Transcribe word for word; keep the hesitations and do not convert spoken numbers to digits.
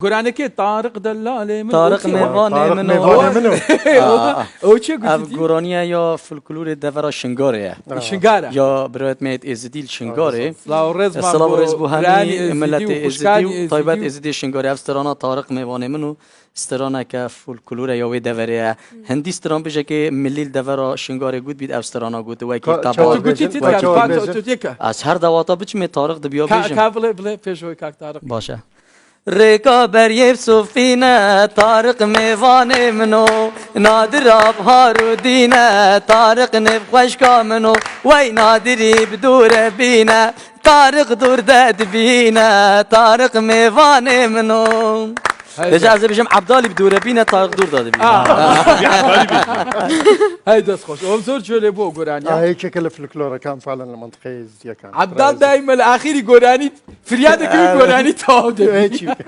Goranekê Tariq Delalê min Tariq û çi? Mêvanê Tariq min û Mêvanê min û. Aa, ew çi ev gotî? Goraniye ya folklorê devera Şingarê ye. Şingara. Ya birayet me yêt Êzidî li Şingarê. Silav û rêz, e, silav û rêz bo hemî miletê Êzidî û taybet Êzidê Şingarê. Ev strana Tariq Mêvanê min û straneke folklore ya wê deverê ye. Hindî stran bijekê milî li devera Şingarê got bît, ev strana got, wekî Ka-, qebal, çawa Tu gotî bêjin? Tît Wekî kak, çawa bêjin? Tît kak. Ez her dewata biçimê Tariq dibiya Ka-, bêjim. Ka vile, vile pêş wê kak Tariq. Baş e. Rêka beriyê sofîne, Tariq mêvanê min o, Nadir abhar û dîne, Tariq nêv xweşka min o, wey Nadirî bi dûre bîne, Tariq dûr de dibîne, Tariq mêvanê min o. Haydi. Dêje ez ê bijim Ebdalî bi dûre bîne, Tariq dûr de dibîne. Aa. Hey dest xweş. Oğlum zor çölê bu o Gorani ya. Ay, kekele folklora kan falan li mantıqayê Ziyakan. Abdal daima li axirî Gorani, firyadê ki Evet. Gorani tav de. Evet, çünkü.